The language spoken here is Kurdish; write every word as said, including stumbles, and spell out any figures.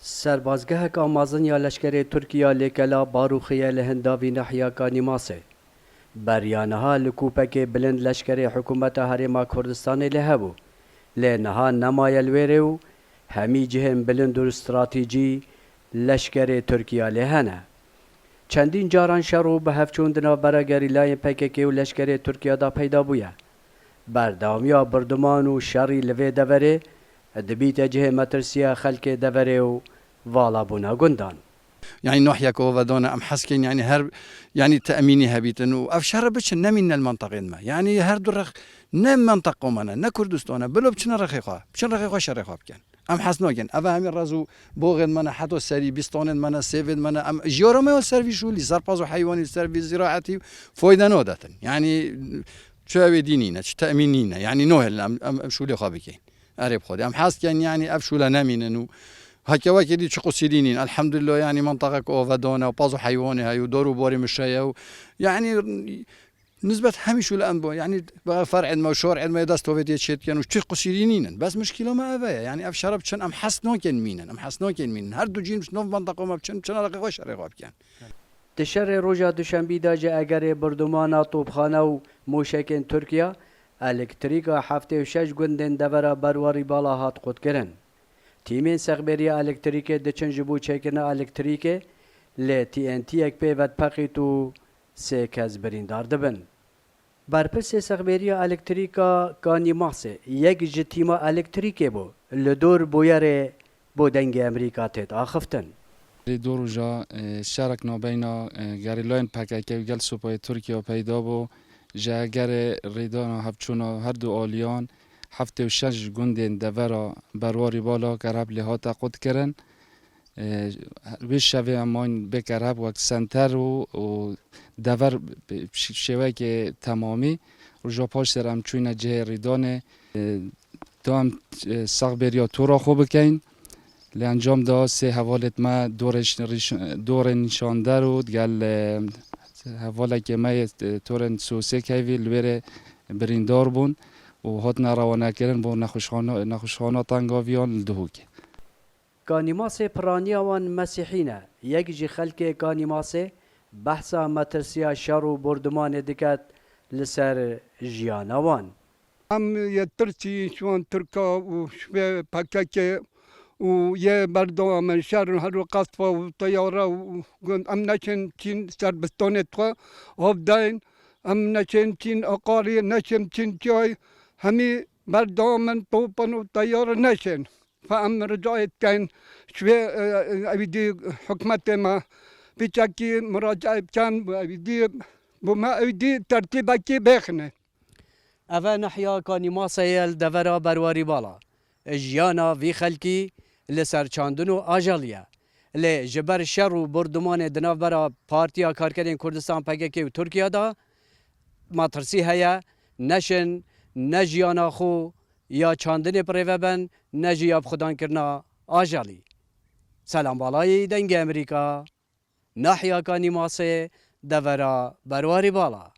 Serbazgeheka mezin ya leşkerê Tirkiya lê kela Barûxê ye li hindavî nahiya Kanîmasê. Beriya niha li kûpekê bilind leşkerê hikûmeta Herêma Kurdistanê lê hebû. Lê niha nemaye li wê rê û hemî cihên bilind û stratîjî leşkerê Tirkiya lê hene. Çendîn caran şer û bihevçûn di navbera gerîlayên P K K û leşkerê Tirkiya de peyda bûye. Berdewamiya birduman û şerî li vê deverê dibîte cihê metirsiya xelkê deverê û valabûna gundan. Yanî nahiyeke ovedana em hez kên, yanî her, yanî temînî hebîtin û ev şere biçin, nemînin li menteqên me. Yanî her du rex ne menteqa me ne, ne Kurdistan e, bilo biçine rexê xwe, biçin rexê xwe şerê xwe bikin. Em hez nakin. Ev hemî rez û boxên me ne, heta serî bîstanên me ne, sêvên me ne. Em jiyara me ya ser vî şûlî, ser paz û heywanî, ser vî zîraetî fayde nadetin. Yanî çi ew ê dî nîne, çi temîn nîne. Yanî nohêlin em, em, em şûlê xwe bikeyn. Erê bi Xwedê. Em hez ken, yanî ev şûle nemînin û heke wekê dî çi qusîrî nîn. Elhamdulillah, yanî menteqek ovedan e, paz û heywanê heye û dar û barê mişe ye û yanî nisbet hemî şûle em bo, yanî fer'ên me û şor'ên me dest tovê tê çê dikin û çi qusîrî nînin. Bes mişkîla me ev e. Yanî ev şere biçin, em hez nakin mînin. Em hez nakin mînin. Her du cîn nov menteqa me biçin, biçin rexê xwe şerê xwe bikin. Di şerê roja duşembî de ji egerê birdumana topxane û mûşekên Tirkiya, elektrîka heftê û şeş gundên devera Berwarî Bala hat qutkirin. Tîmên sexbêriya elektrîkê diçin ji bo çêkirina elektrîkê, lê T N T yek pê ve dipeqît û sê kes birîndar dibin. Berpirsê sexbêriya elektrîka Kanîmasê yek ji tîma elektrîkê bû, li dor bûyerê bo Dengê Emerîka têt axiftin. Lê du roja, e, şerek nabeyna, e, gerîlayên P K K û gel supayê Tirkiya peyda bû. Ji egerê rêdana hevçûna her du aliyan heftê û şeş gundên devera Berwarî Bala Kerheb lê hate qutkirin. E, wê şevê em mayîn bê Kerheb wek senter û, û dever bi şi-, şêwekê temamî. Roja paş ser em çûyne cihê rêdanê. E, da em, e, sexbêriya tora xwe bikeyn. Li encam de sê hevalêt me dorê ş-, rîş-, dorê nîşander û digel, e, hevalekê me yê, e, torên Sosê Keyvî li wêrê birîndar bûn û hatine rewanekirin bo nexweşxana, nexweşxana Tengaviyan li Duhokê. Kanîmasê piraniya wan mesîhî ne. Yek ji xelkê Kanîmasê behsa metirsiya şer û bordumanê diket li ser jiyana wan. Em yê tirsî ji wan Tirka û ji vê P K K û yê berdewam in şer, her û qesfa û teyara û gund. Em neçin çîn ser bistanê xwe av deyn. Em neçin çîn aqarî, neçin çîn çay. Hemî berdewam in, top in û teyar neçin. Fa em ricayê dikeyn ji vê, e, ewî dî hikûmetê me piçekî muracaet bikin, ewî dî bo me ewî dî tertîbekî bêxine. Ev e nahiya Kanîmasê ye li devera Berwarî Bala. Jiyana vî xelkî li ser çandin û ajelî ye. Lê ji ber şer û bordumanê di navbera Partiya Karkerên Kurdistan P K K û Tirkiya de metirsî heye, neşin, ne jiyana xwe ya çandinê bi rê ve ben, ne jî ya bixwedankirina ajelî. Selam Balayî, Dengê Emerîka, nahiya Kanîmasê, devera Berwarî Bala.